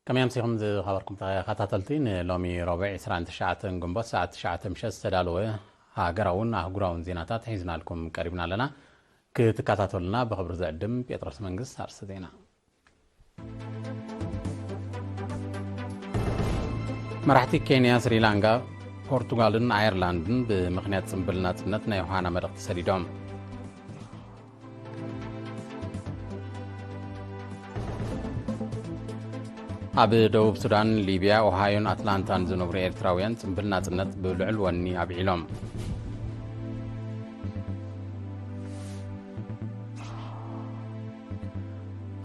ከመይ ኣምሲኹም ዝኸበርኩም ተኸታተልቲ? ንሎሚ ረቡዕ ዕስራን ትሽዓተን ግንቦት ሰዓት ትሽዓተ ምሸት ዝተዳለወ ሃገራውን ኣህጉራውን ዜናታት ሒዝናልኩም ቀሪብና ኣለና። ክትከታተሉና ብኽብሪ ዝዕድም ጴጥሮስ መንግስት። ኣርእስተ ዜና። መራሕቲ ኬንያ፣ ስሪላንካ፣ ፖርቱጋልን ኣየርላንድን ብምኽንያት ጽምብል ናጽነት ናይ ዮሃና መልእኽቲ ሰዲዶም። ኣብ ደቡብ ሱዳን፣ ሊብያ፣ ኦሃዮን ኣትላንታን ዝነብሩ ኤርትራውያን ጽምብል ናጽነት ብልዑል ወኒ ኣብዒሎም።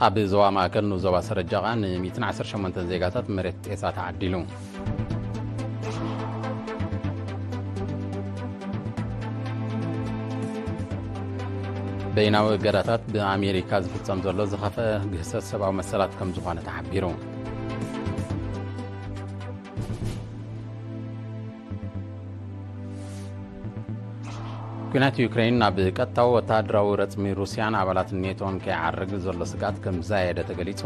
ኣብ ዞባ ማእከል ንዞባ ሰረጃቓ ን ሚእትን ዓሰርተ ሸሞንተን ዜጋታት መሬት ጤሳ ተዓዲሉ። በይናዊ እገዳታት ብኣሜሪካ ዝፍጸም ዘሎ ዝኸፍአ ግህሰት ሰብኣዊ መሰላት ከም ዝኾነ ተሓቢሩ። ኲናት ዩክሬን ናብ ቀጥታዊ ወተሃደራዊ ረጽሚ ሩስያን ኣባላት ኔቶን ከይዓርግ ዘሎ ስግኣት ከም ዝዛየደ ተገሊጹ።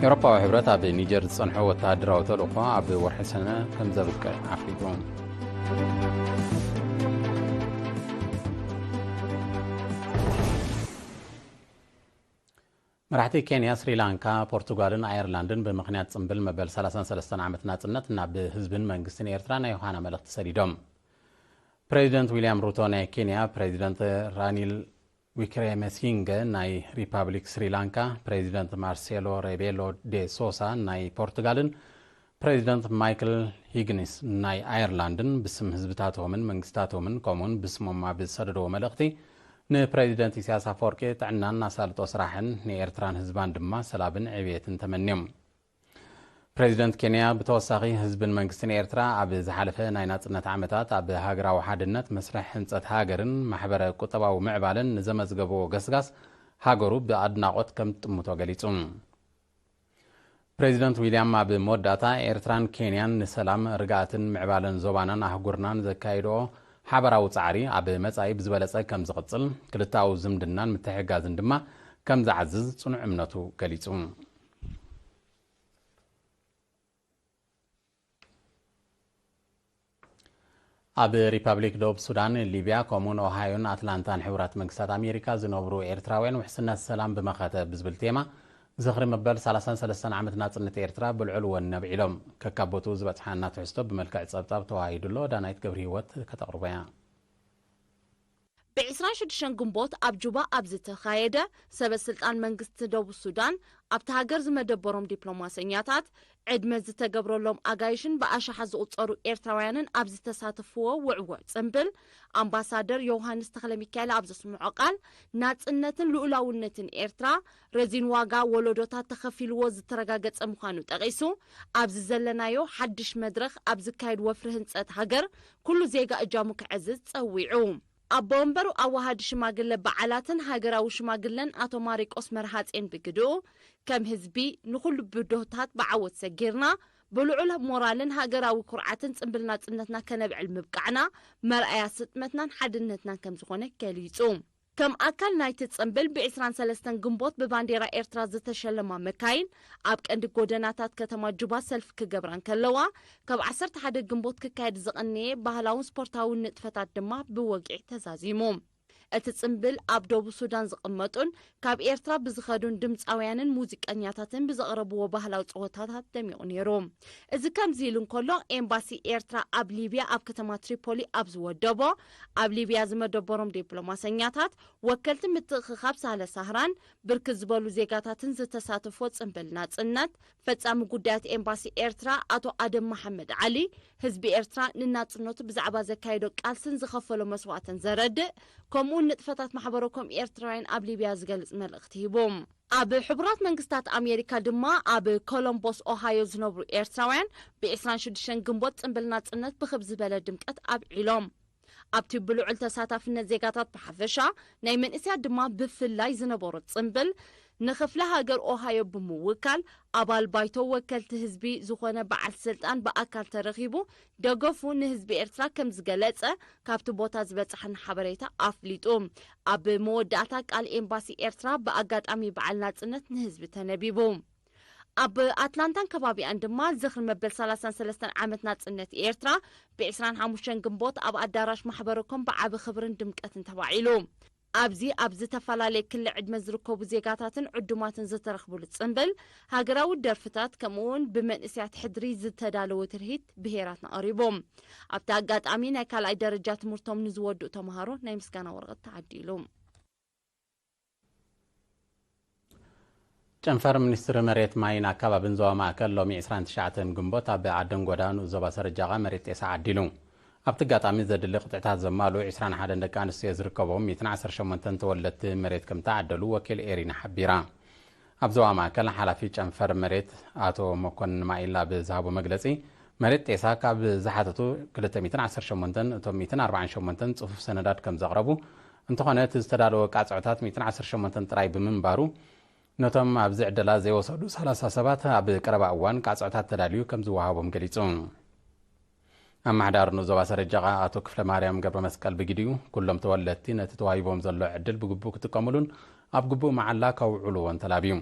ኤውሮፓዊ ሕብረት ኣብ ኒጀር ዝጸንሖ ወተሃደራዊ ተልእኾ ኣብ ወርሒ ሰነ ከም ዘብቅዕ ኣፍሊጡ። መራሕቲ ኬንያ፣ ስሪላንካ፣ ፖርቱጋልን ኣየርላንድን ብምኽንያት ጽምብል መበል ሰላሳን ሰለስተን ዓመት ናጽነት ናብ ህዝብን መንግስትን ኤርትራ ናይ ዮሃና መልእኽቲ ሰዲዶም። ፕሬዚደንት ዊልያም ሩቶ ናይ ኬንያ፣ ፕሬዚደንት ራኒል ዊክሬመሲንገ ናይ ሪፓብሊክ ስሪላንካ፣ ፕሬዚደንት ማርሴሎ ሬቤሎ ዴ ሶሳ ናይ ፖርቱጋልን ፕሬዚደንት ማይክል ሂግኒስ ናይ ኣየርላንድን ብስም ህዝብታቶምን መንግስታቶምን ከምኡውን ብስሞም ኣብ ዝሰደድዎ መልእኽቲ፣ ንፕሬዚደንት ኢሳያስ ኣፈወርቂ ጥዕናን ኣሳልጦ ስራሕን ንኤርትራን ህዝባን ድማ ሰላምን ዕብየትን ተመንዮም። ፕሬዚደንት ኬንያ ብተወሳኺ ህዝብን መንግስትን ኤርትራ ኣብ ዝሓለፈ ናይ ናጽነት ዓመታት ኣብ ሃገራዊ ሓድነት፣ መስርሕ ህንጸት ሃገርን ማሕበረ ቁጠባዊ ምዕባለን ንዘመዝገብዎ ገስጋስ ሃገሩ ብኣድናቖት ከም ትጥምቶ ገሊጹ። ፕሬዚደንት ዊልያም ኣብ መወዳእታ፣ ኤርትራን ኬንያን ንሰላም፣ ርግኣትን ምዕባለን ዞባናን ኣህጉርናን ዘካይድኦ ሓበራዊ ጻዕሪ ኣብ መጻኢ ብዝበለጸ ከም ዝቕጽል፣ ክልተኣዊ ዝምድናን ምትሕግጋዝን ድማ ከም ዝዓዝዝ ጽኑዕ እምነቱ ገሊጹ። ኣብ ሪፓብሊክ ደቡብ ሱዳን፣ ሊብያ፣ ከምኡውን ኦሃዮን ኣትላንታን ሕቡራት መንግስታት ኣሜሪካ ዝነብሩ ኤርትራውያን ውሕስነት ሰላም ብመኸተ ብዝብል ቴማ ዝኽሪ መበል ሰላሳን ሰለስተን ዓመት ናጽነት ኤርትራ ብልዑል ወኒ ኣብዒሎም። ከካብ ቦትኡ ዝበጽሓና ትሕዝቶ ብመልክዕ ጸብጻብ ተዋሂዱ ኣሎ። ዳናይት ገብረ ህይወት ከተቕርቦ እያ። ብ ዕስራን ሽዱሽተን ግንቦት ኣብ ጁባ ኣብ ዝተኻየደ፣ ሰበ ስልጣን መንግስቲ ደቡብ ሱዳን ኣብቲ ሃገር ዝመደበሮም ዲፕሎማሰኛታት፣ ዕድመ ዝተገብረሎም ኣጋይሽን ብኣሽሓት ዝቑጸሩ ኤርትራውያንን ኣብ ዝተሳተፍዎ ውዕዉዕ ጽምብል፣ ኣምባሳደር ዮውሃንስ ተኽለሚካኤል ኣብ ዘስምዖ ቃል፣ ናጽነትን ልኡላውነትን ኤርትራ ረዚን ዋጋ ወለዶታት ተኸፊልዎ ዝተረጋገጸ ምዃኑ ጠቒሱ፣ ኣብዚ ዘለናዮ ሓድሽ መድረኽ ኣብ ዝካየድ ወፍሪ ህንጸት ሃገር ኩሉ ዜጋ እጃሙ ከዕዝዝ ጸዊዑ። ኣቦ ወንበር ኣዋሃዲ ሽማግለ በዓላትን ሃገራዊ ሽማግለን ኣቶ ማሪቆስ መርሃጼን ብግድኡ፣ ከም ህዝቢ ንኹሉ ብድሆታት ብዓወት ሰጊርና፣ ብልዑል ሞራልን ሃገራዊ ኩርዓትን ጽምብል ናጽነትና ከነብዕል ምብቃዕና መርኣያ ስጥመትናን ሓድነትናን ከም ዝኾነ ገሊጹ። ከም ኣካል ናይቲ ጽምብል ብ ዕስራን ሰለስተን ግንቦት ብባንዴራ ኤርትራ ዝተሸለማ መካይን ኣብ ቀንዲ ጎደናታት ከተማ ጁባ ሰልፊ ክገብራ እንከለዋ፣ ካብ ዓሰርተ ሓደ ግንቦት ክካየድ ዝቐነየ ባህላውን ስፖርታውን ንጥፈታት ድማ ብወግዒ ተዛዚሙ። እቲ ጽምብል ኣብ ደቡብ ሱዳን ዝቕመጡን ካብ ኤርትራ ብዝኸዱን ድምጻውያንን ሙዚቀኛታትን ብዘቕረብዎ ባህላዊ ጸወታታት ደሚቑ ነይሩ። እዚ ከምዚ ኢሉ እንከሎ፣ ኤምባሲ ኤርትራ ኣብ ሊብያ ኣብ ከተማ ትሪፖሊ ኣብ ዝወደቦ፣ ኣብ ሊብያ ዝመደበሮም ዲፕሎማሰኛታት፣ ወከልቲ ምትእኽኻብ ሳህለ ሳህራን ብርክት ዝበሉ ዜጋታትን ዝተሳተፎ ጽምብል ናጽነት፣ ፈጻሚ ጉዳያት ኤምባሲ ኤርትራ ኣቶ ኣደም መሓመድ ዓሊ፣ ህዝቢ ኤርትራ ንናጽነቱ ብዛዕባ ዘካየዶ ቃልስን ዝኸፈሎ መስዋእትን ዘረድእ፣ ከምኡውን ንጥፈታት ማሕበረ ኮም ኤርትራውያን ኣብ ሊብያ ዝገልጽ መልእኽቲ ሂቡ። ኣብ ሕቡራት መንግስታት ኣሜሪካ ድማ ኣብ ኮሎምቦስ ኦሃዮ ዝነብሩ ኤርትራውያን ብ ዕስራን ሽዱሽተን ግንቦት ጽምብል ናጽነት ብኽብ ዝበለ ድምቀት ኣብዒሎም። ኣብቲ ብልዑል ተሳታፍነት ዜጋታት ብሓፈሻ፣ ናይ መንእሰያት ድማ ብፍላይ ዝነበሮ ጽምብል፣ ንክፍለ ሃገር ኦሃዮ ብምውካል ኣባል ባይቶ ወከልቲ ህዝቢ ዝኾነ በዓል ስልጣን ብኣካል ተረኺቡ ደገፉ ንህዝቢ ኤርትራ ከም ዝገለጸ ካብቲ ቦታ ዝበጽሐና ሓበሬታ ኣፍሊጡ። ኣብ መወዳእታ ቃል ኤምባሲ ኤርትራ ብኣጋጣሚ በዓል ናጽነት ንህዝቢ ተነቢቡ። ኣብ ኣትላንታን ከባቢኣን ድማ ዝኽሪ መበል ሰላሳን ሰለስተን ዓመት ናጽነት ኤርትራ ብ ዕስራን ሓሙሽተን ግንቦት ኣብ ኣዳራሽ ማሕበረኮም ብዓቢ ክብርን ድምቀትን ተባዒሉ። ኣብዚ ኣብ ዝተፈላለየ ክሊ ዕድመ ዝርከቡ ዜጋታትን ዕዱማትን ዝተረኽብሉ ጽምብል፣ ሃገራዊ ደርፍታት፣ ከምኡ'ውን ብመንእሰያት ሕድሪ ዝተዳለወ ትርኢት ብሄራትና ቀሪቡ። ኣብቲ ኣጋጣሚ ናይ ካልኣይ ደረጃ ትምህርቶም ንዝወድኡ ተምሃሮ ናይ ምስጋና ወረቐት ተዓዲሉ። ጨንፈር ሚኒስትሪ መሬት፣ ማይን ኣከባብን ዞባ ማእከል ሎሚ ዕስራን ትሽዓተን ግንቦት ኣብ ዓደንጎዳ ንኡስ ዞባ ሰረጃቓ መሬት ጤሳ ዓዲሉ። ኣብቲ ኣጋጣሚ ዘድሊ ቅጥዕታት ዘማልኡ ዕስራን ሓደን ደቂ ኣንስትዮ ዝርከቦም ሚእትን ዓሰርተ ሸሞንተን ተወለድቲ መሬት ከም ተዓደሉ ወኪል ኤሪና ሓቢራ። ኣብ ዞባ ማእከል ሓላፊ ጨንፈር መሬት ኣቶ መኮንን ማኢላ ብዝሃቦ መግለጺ፣ መሬት ጤሳ ካብ ዝሓተቱ ክልተ ሚእትን ዓሰርተ ሸሞንተን እቶም ሚእትን ኣርባዓን ሸሞንተን ጽፉፍ ሰነዳት ከም ዘቕረቡ፣ እንተኾነ እቲ ዝተዳለወ ቃጽዖታት ሚእትን ዓሰርተ ሸሞንተን ጥራይ ብምንባሩ፣ ነቶም ኣብዚ ዕደላ ዘይወሰዱ ሰላሳ ሰባት ኣብ ቀረባ እዋን ቃጽዖታት ተዳልዩ ከም ዝወሃቦም ገሊጹ። ኣመሓዳሪ ንኡስ ዞባ ሰረጃቓ ኣቶ ክፍለ ማርያም ገብረ መስቀል ብግዲኡ፣ ኩሎም ተወለድቲ ነቲ ተዋሂቦም ዘሎ ዕድል ብግቡእ ክጥቀሙሉን ኣብ ግቡእ መዓላ ከውዕልዎን ተላብዩ።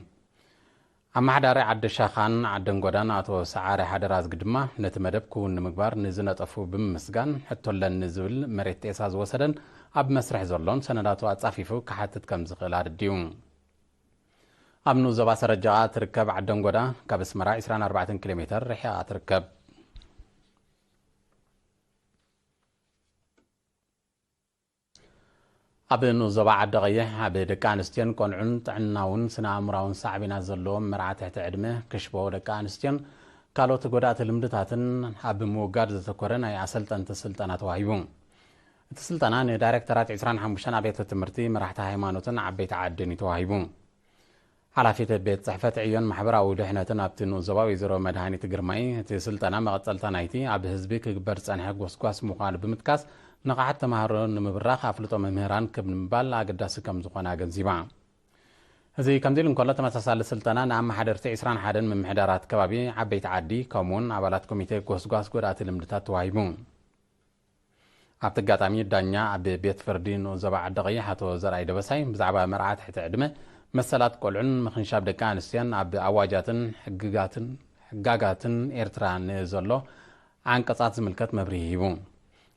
ኣመሓዳሪ ዓዲ ሻኻን ዓደንጎዳን ኣቶ ሰዓረ ሓደራዝጊ ድማ፣ ነቲ መደብ ክውን ንምግባር ንዝነጠፉ ብምምስጋን፣ ሕቶ ኣለኒ ዝብል መሬት ጤሳ ዝወሰደን ኣብ መስርሕ ዘሎን ሰነዳቱ ኣጻፊፉ ክሓትት ከም ዝኽእል ኣረዲኡ። ኣብ ንኡስ ዞባ ሰረጃቓ ትርከብ ዓደንጎዳ ካብ ኣስመራ ዕስራን ኣርባዕተን ኪሎ ሜተር ርሒቓ ትርከብ። ኣብ ንኡስ ዞባ ዓዲ ቐይሕ፣ ኣብ ደቂ ኣንስትዮን ቆልዑን ጥዕናውን ስነ ኣእምራውን ሳዕቤናት ዘለዎም መርዓ ትሕቲ ዕድመ፣ ክሽቦ ደቂ ኣንስትዮን ካልኦት ጎዳእቲ ልምድታትን ኣብ ምውጋድ ዘተኮረ ናይ ኣሰልጠንቲ ስልጠና ተዋሂቡ። እቲ ስልጠና ንዳይሬክተራት ዕስራን ሓሙሽተን ኣብያተ ትምህርቲ፣ መራሕቲ ሃይማኖትን ዓበይቲ ዓድን እዩ ተዋሂቡ። ሓላፊት ቤት ጽሕፈት ዕዮን ማሕበራዊ ድሕነትን ኣብቲ ንኡስ ዞባ ወይዘሮ መድሃኒት ግርማይ፣ እቲ ስልጠና መቐጸልታ ናይቲ ኣብ ህዝቢ ክግበር ዝጸንሐ ጎስጓስ ምዃኑ ብምጥቃስ፣ ንቕሓት ተማሃሮ ንምብራኽ ኣፍልጦ መምህራን ክብ ንምባል ኣገዳሲ ከም ዝኾነ ኣገንዚባ። እዚ ከምዚ ኢሉ እንከሎ፣ ተመሳሳሊ ስልጠና ንኣመሓደርቲ ዕስራን ሓደን ምምሕዳራት ከባቢ፣ ዓበይቲ ዓዲ፣ ከምኡውን ኣባላት ኮሚቴ ጎስጓስ ጎዳእቲ ልምድታት ተዋሂቡ። ኣብቲ ኣጋጣሚ ዳኛ ኣብ ቤት ፍርዲ ንኡስ ዞባ ዓዲ ቐይሕ ኣቶ ዘርኣይ ደበሳይ ብዛዕባ መርዓ ትሕቲ ዕድመ፣ መሰላት ቆልዑን ምኽንሻብ ደቂ ኣንስትዮን ኣብ ኣዋጃትን ሕግጋትን፣ ሕጋጋትን ኤርትራ ንዘሎ ዓንቀጻት ዝምልከት መብርሂ ሂቡ።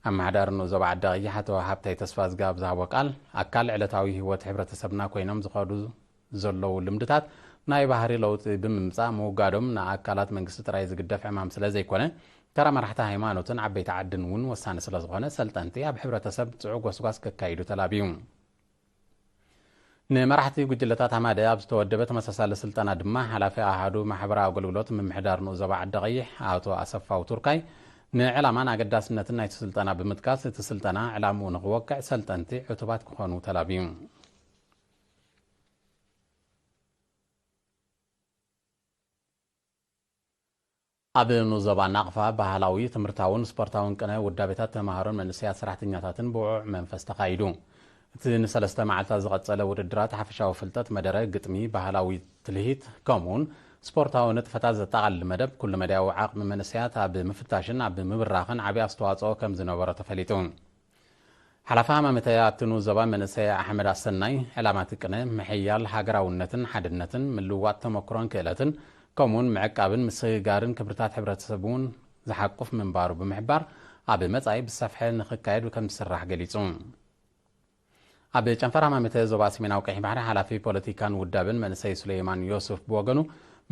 ኣመሓዳሪ ንኡስ ዞባ ዓዲ ቐይሕ ኣቶ ሃብታይ ተስፋዝጊ ኣብ ዝሃቦ ቃል፣ ኣካል ዕለታዊ ህይወት ሕብረተሰብና ኮይኖም ዝኸዱ ዘለዉ ልምድታት ናይ ባህሪ ለውጢ ብምምጻእ ምውጋዶም ንኣካላት መንግስቲ ጥራይ ዝግደፍ ዕማም ስለ ዘይኮነ፣ ተራ መራሕቲ ሃይማኖትን ዓበይቲ ዓድን እውን ወሳኒ ስለ ዝኾነ፣ ሰልጠንቲ ኣብ ሕብረተሰብ ጽዑቕ ጎስጓስ ከካይዱ ተላብዩ። ንመራሕቲ ጉጅለታት ሃማደ ኣብ ዝተወደበ ተመሳሳሊ ስልጠና ድማ፣ ሓላፊ ኣሃዱ ማሕበራዊ ኣገልግሎት ምምሕዳር ንኡስ ዞባ ዓዲ ቐይሕ ኣቶ ኣሰፋው ቱርካይ፣ ንዕላማን ኣገዳስነትን ናይቲ ስልጠና ብምጥቃስ፣ እቲ ስልጠና ዕላምኡ ንኽወቅዕ ሰልጠንቲ ዕቱባት ክኾኑ ተላብዩ። ኣብ ንኡስ ዞባ ናቕፋ ባህላዊ፣ ትምህርታውን ስፖርታውን ቅነ ውዳቤታት ተምሃሮን መንእሰያት ሰራሕተኛታትን ብውዕዕ መንፈስ ተኻይዱ። እቲ ንሰለስተ መዓልታት ዝቐጸለ ውድድራት ሓፈሻዊ ፍልጠት መደረ፣ ግጥሚ፣ ባህላዊ ትልሂት፣ ከምኡውን ስፖርታዊ ንጥፈታት ዘጠቓልል መደብ፣ ኩሉ መዳያዊ ዓቕሚ መንእሰያት ኣብ ምፍታሽን ኣብ ምብራኽን ዓቢ ኣስተዋጽኦ ከም ዝነበሮ ተፈሊጡ። ሓላፊ ሃማመተ ኣብቲ ንኡስ ዞባ መንእሰይ ኣሕመድ ኣሰናይ፣ ዕላማ እቲ ቅነ ምሕያል ሃገራውነትን ሓድነትን፣ ምልውዋጥ ተመክሮን ክእለትን፣ ከምኡውን ምዕቃብን ምስግጋርን ክብርታት ሕብረተሰብ እውን ዝሓቁፍ ምንባሩ ብምሕባር፣ ኣብ መጻኢ ብሰፍሐ ንኽካየድ ከም ዝስራሕ ገሊጹ። ኣብ ጨንፈር ሃማመተ ዞባ ሰሜናዊ ቀይሕ ባሕሪ ሓላፊ ፖለቲካን ውዳበን መንእሰይ ሱሌይማን ዮሱፍ ብወገኑ፣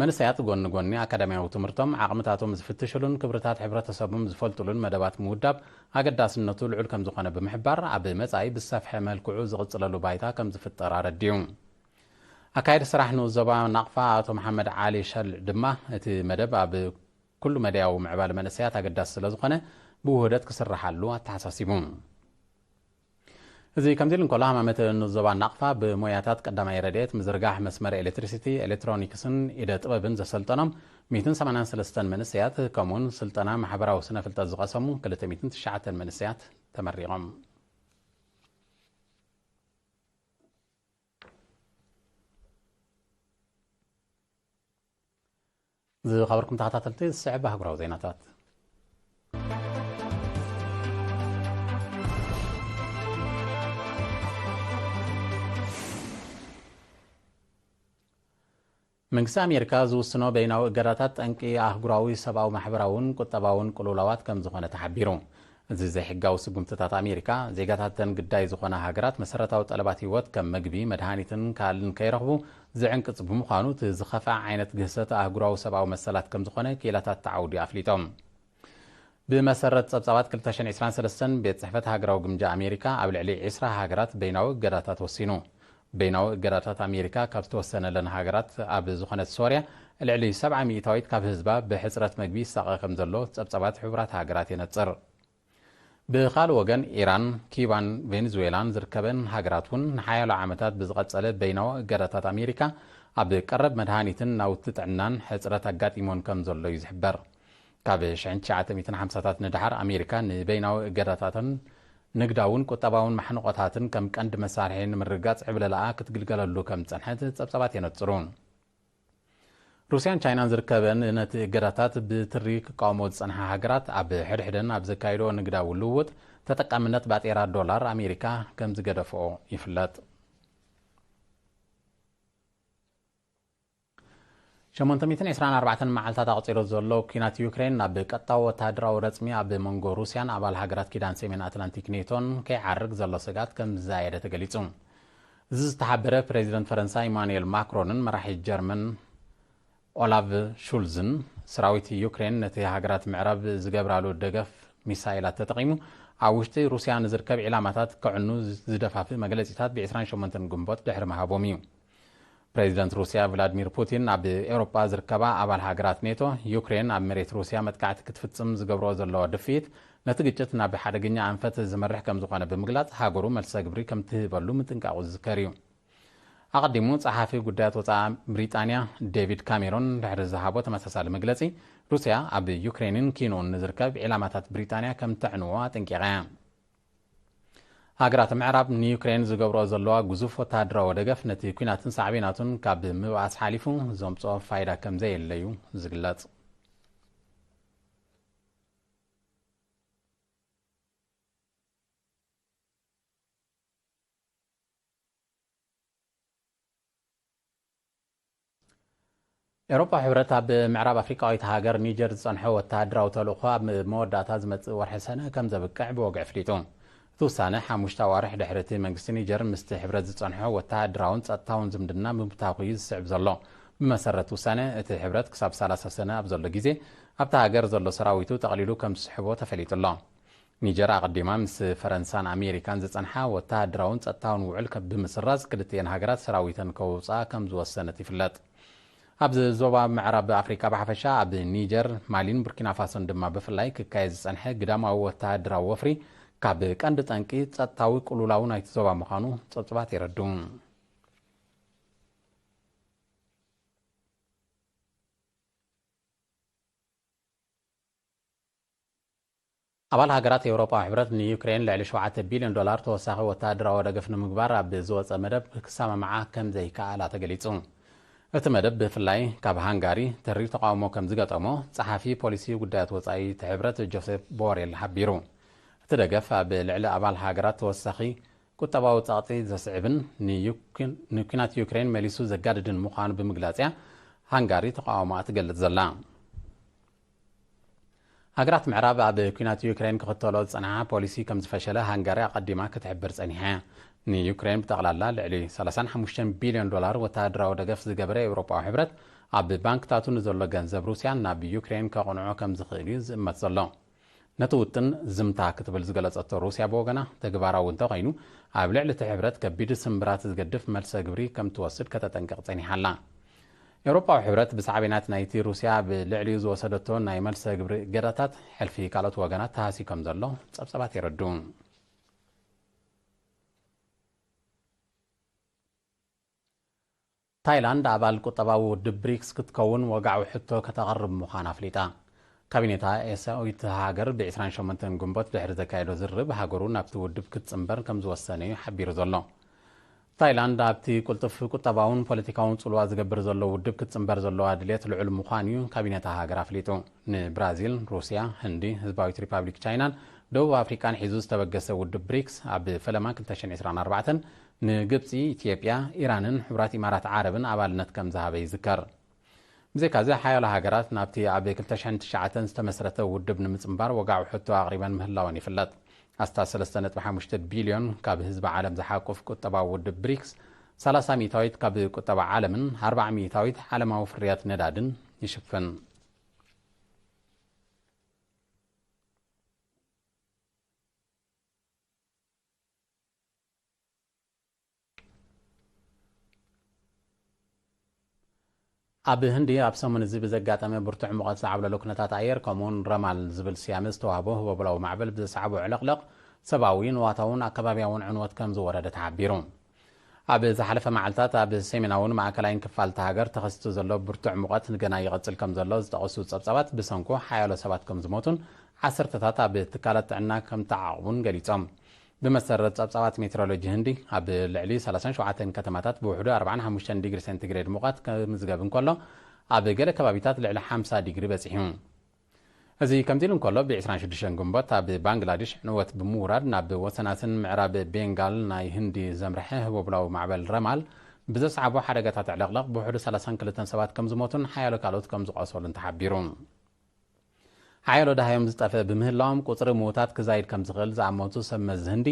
መንእሰያት ጎኒ ጎኒ ኣካዳሚያዊ ትምህርቶም ዓቕምታቶም ዝፍትሽሉን ክብርታት ሕብረተሰቦም ዝፈልጥሉን መደባት ምውዳብ ኣገዳስነቱ ልዑል ከም ዝኾነ ብምሕባር፣ ኣብ መጻኢ ብዝሰፍሐ መልክዑ ዝቕጽለሉ ባይታ ከም ዝፍጠር ኣረዲኡ። ኣካየዲ ስራሕ ንኡስ ዞባ ናቕፋ ኣቶ መሓመድ ዓሊ ሸልዕ ድማ፣ እቲ መደብ ኣብ ኩሉ መዳያዊ ምዕባለ መንእሰያት ኣገዳሲ ስለ ዝኾነ፣ ብውህደት ክስርሓሉ ኣተሓሳሲቡ። እዚ ከምዚ ኢሉ እንከሎ፣ ሃማመተ ንኡስ ዞባ ናቕፋ ብሞያታት ቀዳማይ ረድኤት፣ ምዝርጋሕ መስመር ኤሌክትሪሲቲ፣ ኤሌክትሮኒክስን ኢደ ጥበብን ዘሰልጠኖም ሚእትን ሰማንያን ሰለስተን መንእሰያት፣ ከምኡውን ስልጠና ማሕበራዊ ስነ ፍልጠት ዝቐሰሙ ክልተ ሚእትን ትሽዓተን መንእሰያት ተመሪቖም። ዝኸበርኩም ተኸታተልቲ፣ ዝስዕብ ኣህጉራዊ ዜናታት። መንግስቲ ኣሜሪካ ዝውስኖ በይናዊ እገዳታት ጠንቂ ኣህጉራዊ ሰብኣዊ፣ ማሕበራውን ቁጠባውን ቅልውላዋት ከም ዝኾነ ተሓቢሩ። እዚ ዘይሕጋዊ ስጉምትታት ኣሜሪካ፣ ዜጋታተን ግዳይ ዝኾና ሃገራት መሰረታዊ ጠለባት ህይወት ከም መግቢ፣ መድሃኒትን ካልእን ከይረኽቡ ዝዕንቅጽ ብምዃኑ፣ እቲ ዝኸፍኣ ዓይነት ግህሰት ኣህጉራዊ ሰብኣዊ መሰላት ከም ዝኾነ ክኢላታት ተዓውዲ ኣፍሊጦም። ብመሰረት ጸብጻባት ክልተ ሽሕን ዕስራን ሰለስተን፣ ቤት ጽሕፈት ሃገራዊ ግምጃ ኣሜሪካ ኣብ ልዕሊ ዕስራ ሃገራት በይናዊ እገዳታት ወሲኑ። በይናዊ እገዳታት ኣሜሪካ ካብ ዝተወሰነለን ሃገራት ኣብ ዝኾነት ሶርያ፣ ልዕሊ ሰብዓ ሚእታዊት ካብ ህዝባ ብሕጽረት መግቢ ይሳቐ ከም ዘሎ ጸብጻባት ሕቡራት ሃገራት የነጽር። ብኻልእ ወገን፣ ኢራን፣ ኪባን ቬኔዙዌላን ዝርከበን ሃገራት እውን ንሓያሎ ዓመታት ብዝቐጸለ በይናዊ እገዳታት ኣሜሪካ፣ ኣብ ቀረብ መድሃኒትን ናውቲ ጥዕናን ሕጽረት ኣጋጢሞን ከም ዘሎ እዩ ዝሕበር። ካብ ሽሕን ትሽዓተ ሚእትን ሓምሳታት ንደሓር፣ ኣሜሪካ ንበይናዊ እገዳታትን ንግዳውን ቁጠባውን ማሕንቆታትን ከም ቀንዲ መሳርሒ ንምርግጋጽ ዕብለላኣ ክትግልገለሉ ከም ዝጸንሐት ጸብጻባት የነጽሩ። ሩስያን ቻይናን ዝርከበን ነቲ እገዳታት ብትሪ ክቃወሞ ዝጸንሓ ሃገራት፣ ኣብ ሕድሕደን ኣብ ዘካየድኦ ንግዳዊ ልውውጥ፣ ተጠቃምነት ባጤራ ዶላር ኣሜሪካ ከም ዝገደፍኦ ይፍለጥ። ሸሞንተ ሚእትን ዕስራን ኣርባዕተን መዓልታት ኣቑጺሩ ዘሎ ኲናት ዩክሬን፣ ናብ ቀጥታዊ ወተሃደራዊ ረጽሚ ኣብ መንጎ ሩስያን ኣባል ሃገራት ኪዳን ሰሜን ኣትላንቲክ ኔቶን ከይዓርግ ዘሎ ስግኣት ከም ዝዛየደ ተገሊጹ። እዚ ዝተሓበረ፣ ፕሬዚደንት ፈረንሳ ኢማኑኤል ማክሮንን መራሒ ጀርመን ኦላቭ ሹልዝን፣ ሰራዊት ዩክሬን ነቲ ሃገራት ምዕራብ ዝገብራሉ ደገፍ ሚሳይላት ተጠቒሙ ኣብ ውሽጢ ሩስያ ንዝርከብ ዒላማታት ከዕኑ ዝደፋፍእ መግለጺታት ብ ዕስራን ሸሞንተን ግንቦት ድሕሪ ምሃቦም እዩ። ፕሬዚደንት ሩስያ ቭላድሚር ፑቲን፣ ኣብ ኤውሮጳ ዝርከባ ኣባል ሃገራት ኔቶ፣ ዩክሬን ኣብ መሬት ሩስያ መጥቃዕቲ ክትፍጽም ዝገብርኦ ዘለዋ ድፍኢት፣ ነቲ ግጭት ናብ ሓደገኛ ኣንፈት ዝመርሕ ከም ዝኾነ ብምግላጽ፣ ሃገሩ መልሰ ግብሪ ከም ትህበሉ ምጥንቃቑ ዝዝከር እዩ። ኣቐዲሙ፣ ጸሓፊ ጉዳያት ወጻኢ ብሪጣንያ ዴቪድ ካሜሮን ድሕሪ ዝሃቦ ተመሳሳሊ መግለጺ፣ ሩስያ ኣብ ዩክሬንን ኪኖን ንዝርከብ ዒላማታት ብሪጣንያ ከም ተዕንዎ ኣጠንቂቓ እያ። ሃገራት ምዕራብ ንዩክሬን ዝገብርኦ ዘለዋ ግዙፍ ወተሃደራዊ ደገፍ፣ ነቲ ኲናትን ሳዕቤናቱን ካብ ምብኣስ ሓሊፉ ዘምጽኦ ፋይዳ ከም ዘየለዩ ዝግለጽ። ኤውሮጳ ሕብረት ኣብ ምዕራብ ኣፍሪቃዊት ሃገር ኒጀር ዝጸንሖ ወተሃደራዊ ተልእኾ ኣብ መወዳእታ ዝመጽእ ወርሒ ሰነ ከም ዘብቅዕ ብወግዒ ኣፍሊጡ። እቲ ውሳነ፣ ሓሙሽተ ኣዋርሕ ድሕሪ እቲ መንግስቲ ኒጀር ምስቲ ሕብረት ዝጸንሖ ወተሃደራውን ጸጥታውን ዝምድና ምብታኹ እዩ ዝስዕብ ዘሎ። ብመሰረት ውሳነ፣ እቲ ሕብረት ክሳብ ሰላሳ ሰነ ኣብ ዘሎ ግዜ፣ ኣብታ ሃገር ዘሎ ሰራዊቱ ጠቕሊሉ ከም ዝስሕቦ ተፈሊጡ ኣሎ። ኒጀር ኣቐዲማ ምስ ፈረንሳን ኣሜሪካን ዝጸንሓ ወተሃደራውን ጸጥታውን ውዕል ከ-፣ ብምስራዝ፣ ክልቲኤን ሃገራት ሰራዊተን ከውጽኣ ከም ዝወሰነት ይፍለጥ። ኣብዚ ዞባ ምዕራብ ኣፍሪቃ ብሓፈሻ፣ ኣብ ኒጀር፣ ማሊን ቡርኪና ፋሶን ድማ ብፍላይ ክካየድ ዝጸንሐ ግዳማዊ ወተሃደራዊ ወፍሪ፣ ካብ ቀንዲ ጠንቂ ጸጥታዊ ቅልውላው ናይቲ ዞባ ምዃኑ ጸብጻባት የረድኡ። ኣባል ሃገራት ኤውሮጳዊ ሕብረት ንዩክሬን ልዕሊ ሸውዓተ ቢልዮን ዶላር ተወሳኺ ወተሃደራዊ ደገፍ ንምግባር ኣብ ዝወጸ መደብ ክሰማምዓ ከም ዘይከኣላ ተገሊጹ። እቲ መደብ ብፍላይ ካብ ሃንጋሪ ተሪር ተቓውሞ ከም ዝገጠሞ ጸሓፊ ፖሊሲ ጉዳያት ወጻኢ እቲ ሕብረት ጆሴፍ ቦሬል ሓቢሩ። እቲ ደገፍ ኣብ ልዕሊ ኣባል ሃገራት ተወሳኺ ቁጠባዊ ጸቕጢ ዘስዕብን ንዩክን-፣ ንኲናት ዩክሬን መሊሱ ዘጋድድን ምዃኑ ብምግላጽ እያ ሃንጋሪ ተቓውሞኣ ትገልጽ ዘላ። ሃገራት ምዕራብ ኣብ ኲናት ዩክሬን ክኽተሎ ዝጸንሓ ፖሊሲ ከም ዝፈሸለ ሃንጋሪ ኣቐዲማ ክትሕብር ጸኒሓ እያ። ንዩክሬን ብጠቕላላ ልዕሊ ሰላሳን ሓሙሽተን ቢልዮን ዶላር ወተሃደራዊ ደገፍ ዝገበረ ኤውሮጳዊ ሕብረት፣ ኣብ ባንክታቱ ንዘሎ ገንዘብ ሩስያ ናብ ዩክሬን ከቕንዖ ከም ዝኽእል እዩ ዝእመት ዘሎ። ነቲ ውጥን ዝምታ ክትብል ዝገለጸቶ ሩስያ ብወገና፣ ተግባራዊ እንተኾይኑ፣ ኣብ ልዕሊ እቲ ሕብረት ከቢድ ስምብራት ዝገድፍ መልሰ ግብሪ ከም ትወስድ ከተጠንቅቕ ጸኒሓ ኣላ። ኤውሮጳዊ ሕብረት ብሳዕቤናት ናይቲ ሩስያ ኣብ ልዕሊኡ ዝወሰደቶ ናይ መልሰ ግብሪ እገዳታት፣ ሕልፊ ካልኦት ወገናት ተሃስዩ ከም ዘሎ ጸብጻባት የረድኡ። ታይላንድ ኣባል ቁጠባዊ ውድብ ብሪክስ ክትከውን ወግዓዊ ሕቶ ከተቕርብ ምዃና ኣፍሊጣ። ካቢኔታ ኤስያዊት ሃገር ብ ዕስራን ሸሞንተን ግንቦት ድሕሪ ዘካየዶ ዝርርብ፣ ሃገሩ ናብቲ ውድብ ክትጽንበር ከም ዝወሰነ እዩ ሓቢሩ ዘሎ። ታይላንድ ኣብቲ ቅልጡፍ ቁጠባውን ፖለቲካውን ጽልዋ ዝገብር ዘሎ ውድብ ክትጽንበር ዘለዋ ድሌት ልዑል ምዃኑ እዩ ካቢኔት ኣሃገር ኣፍሊጡ። ንብራዚል፣ ሩስያ፣ ህንዲ፣ ህዝባዊት ሪፓብሊክ ቻይናን ደቡብ ኣፍሪቃን ሒዙ ዝተበገሰ ውድብ ብሪክስ ኣብ ፈለማ ክልተ ሽሕን ዕስራን ኣርባዕተን ንግብጺ፣ ኢትዮጵያ፣ ኢራንን ሕቡራት ኢማራት ዓረብን ኣባልነት ከም ዝሃበ ይዝከር። ብዘይካዚ ሓያሎ ሃገራት ናብቲ ኣብ ክልተ ሽሕን ትሽዓተን ዝተመስረተ ውድብ ንምጽንባር ወግዓዊ ሕቶ ኣቕሪበን ምህላወን ይፍለጥ። ኣስታት ሰለስተ ነጥቢ ሓሙሽተ ቢልዮን ካብ ህዝቢ ዓለም ዝሓቁፍ ቁጠባዊ ውድብ ብሪክስ፣ ሰላሳ ሚእታዊት ካብ ቁጠባ ዓለምን ኣርባዓ ሚእታዊት ዓለማዊ ፍርያት ነዳድን ይሽፍን። ኣብ ህንዲ ኣብ ሰሙን እዚ ብዘጋጠመ ብርቱዕ ሙቐት ዝዓብለሎ ኩነታት ኣየር፣ ከምኡውን ረማል ዝብል ስያመ ዝተዋህቦ ህቦብላዊ ማዕበል ብዘስዓቦ ዕልቕልቕ፣ ሰብኣዊ፣ ንዋታውን ኣከባብያውን ዕንወት ከም ዝወረደ ተሓቢሩ። ኣብ ዝሓለፈ መዓልታት ኣብ ሰሜናውን ማእከላይን ክፋል እታ ሃገር ተኸሲቱ ዘሎ ብርቱዕ ሙቐት ንገና ይቐጽል ከም ዘሎ ዝጠቐሱ ጸብጻባት፣ ብሰንኩ ሓያሎ ሰባት ከም ዝሞቱን ዓሰርተታት ኣብ ትካላት ጥዕና ከም ተዓቑቡን ገሊጾም። ብመሰረት ጸብጻባት ሜትሮሎጂ ህንዲ፣ ኣብ ልዕሊ ሰላሳን ሸውዓተን ከተማታት ብውሕዱ ኣርባዓን ሓሙሽተን ዲግሪ ሴንቲግሬድ ሙቐት ክምዝገብ እንከሎ፣ ኣብ ገለ ከባቢታት ልዕሊ ሓምሳ ዲግሪ በጺሑ። እዚ ከምዚ ኢሉ እንከሎ፣ ብ ዕስራን ሽዱሽተን ግንቦት ኣብ ባንግላዴሽ ዕንወት ብምውራድ ናብ ወሰናስን ምዕራብ ቤንጋል ናይ ህንዲ ዘምርሐ ህቦብላዊ ማዕበል ረማል ብዘስዓቦ ሓደጋታት ዕለቕለቕ ብውሕዱ ሰላሳን ክልተን ሰባት ከም ዝሞቱን ሓያሎ ካልኦት ከም ዝቖሰሉን ተሓቢሩ። ሓያሎ ደሃዮም ዝጠፍእ ብምህላዎም፣ ቁጽሪ ምዉታት ክዛይድ ከም ዝኽእል ዝኣመቱ ሰብ መዚ ህንዲ፣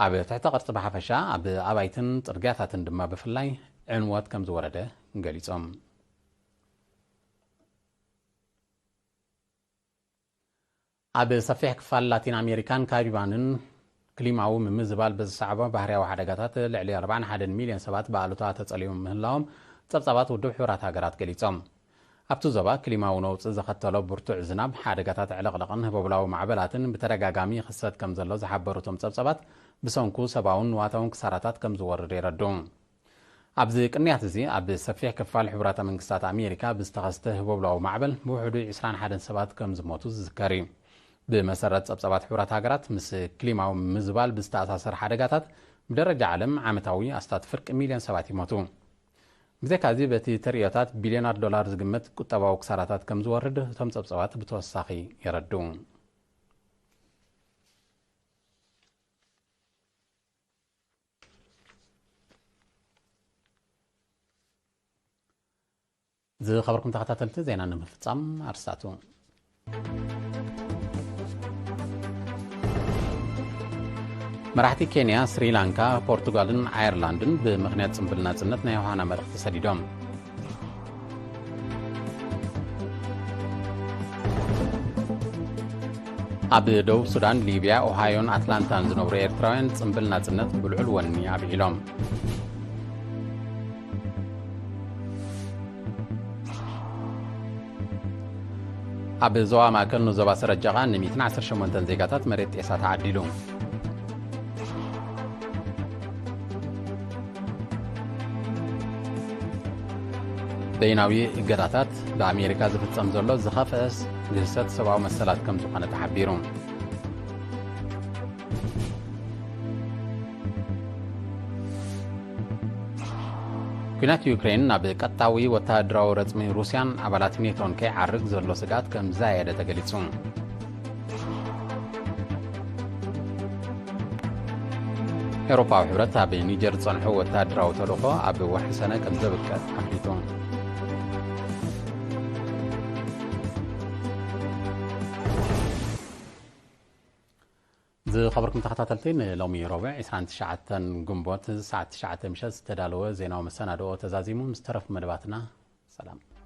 ኣብ ትሕተ ቅርጺ ብሓፈሻ፣ ኣብ ኣባይትን ጽርግያታትን ድማ ብፍላይ ዕንወት ከም ዝወረደ ገሊጾም። ኣብ ሰፊሕ ክፋል ላቲን ኣሜሪካን ካሪባንን ክሊማዊ ምምዝባል ብዝሰዕቦ ባህርያዊ ሓደጋታት ልዕሊ ኣርባዓን ሓደን ሚልዮን ሰባት ብኣሉታ ተጸልዮም ምህላዎም ጸብጻባት ውድብ ሕቡራት ሃገራት ገሊጾም። ኣብቲ ዞባ ክሊማዊ ነውጺ ዘኸተሎ ብርቱዕ ዝናብ፣ ሓደጋታት ዕልቕልቕን ህቦብላዊ ማዕበላትን ብተደጋጋሚ ይኽሰት ከም ዘሎ ዝሓበሩ እቶም ጸብጻባት፣ ብሰንኩ ሰብኣውን ንዋታውን ክሳራታት ከም ዝወርድ የረድኡ። ኣብዚ ቅንያት እዚ፣ ኣብ ሰፊሕ ክፋል ሕቡራት መንግስታት ኣሜሪካ ብዝተኸስተ ህቦብላዊ ማዕበል ብውሕዱ ዕስራን ሓደን ሰባት ከም ዝሞቱ ዝዝከር እዩ። ብመሰረት ጸብጻባት ሕቡራት ሃገራት፣ ምስ ክሊማዊ ምዝባል ብዝተኣሳሰር ሓደጋታት፣ ብደረጃ ዓለም ዓመታዊ ኣስታት ፍርቂ ሚልዮን ሰባት ይሞቱ። ብዘይካዚ፣ በቲ ተርእዮታት ቢልዮናት ዶላር ዝግመት ቁጠባዊ ክሳራታት ከም ዝወርድ እቶም ጸብጻባት ብተወሳኺ የረድኡ። ዝኸበርኩም ተኸታተልቲ፣ ዜና ንምፍጻም ኣርስታቱ። መራሕቲ ኬንያ፣ ስሪላንካ፣ ፖርቱጋልን ኣየርላንድን ብምኽንያት ጽምብል ናጽነት ናይ ዮሃና መልእኽቲ ሰዲዶም። ኣብ ደቡብ ሱዳን፣ ሊብያ፣ ኦሃዮን ኣትላንታን ዝነብሩ ኤርትራውያን ጽምብል ናጽነት ብልዑል ወኒ ኣብዒሎም። ኣብ ዞባ ማእከል ንዞባ ሰረጃቓ ን ሚእትን ዓሰርተ ሸሞንተን ዜጋታት መሬት ጤሳ ተዓዲሉ። በይናዊ እገዳታት ብኣሜሪካ ዝፍጸም ዘሎ ዝኸፍአ ግህሰት ሰብኣዊ መሰላት ከም ዝኾነ ተሓቢሩ። ኲናት ዩክሬን ናብ ቀጥታዊ ወተሃደራዊ ረጽሚ ሩስያን ኣባላት ኔቶን ከይዓርግ ዘሎ ስግኣት ከም ዝዛየደ ተገሊጹ። ኤውሮፓዊ ሕብረት ኣብ ኒጀር ዝጸንሖ ወተሃደራዊ ተልእኾ ኣብ ወርሒ ሰነ ከም ዘብቅዕ ኣፍሊጡ። ዝኸበርኩም ተኸታተልቲ፣ ንሎሚ ረቡዕ ዕስራን ትሽዓተን ግንቦት ሰዓት ትሽዓተ ምሸት ዝተዳለወ ዜናዊ መሰናድኦ ተዛዚሙ። ምስ ተረፉ መደባትና ሰላም።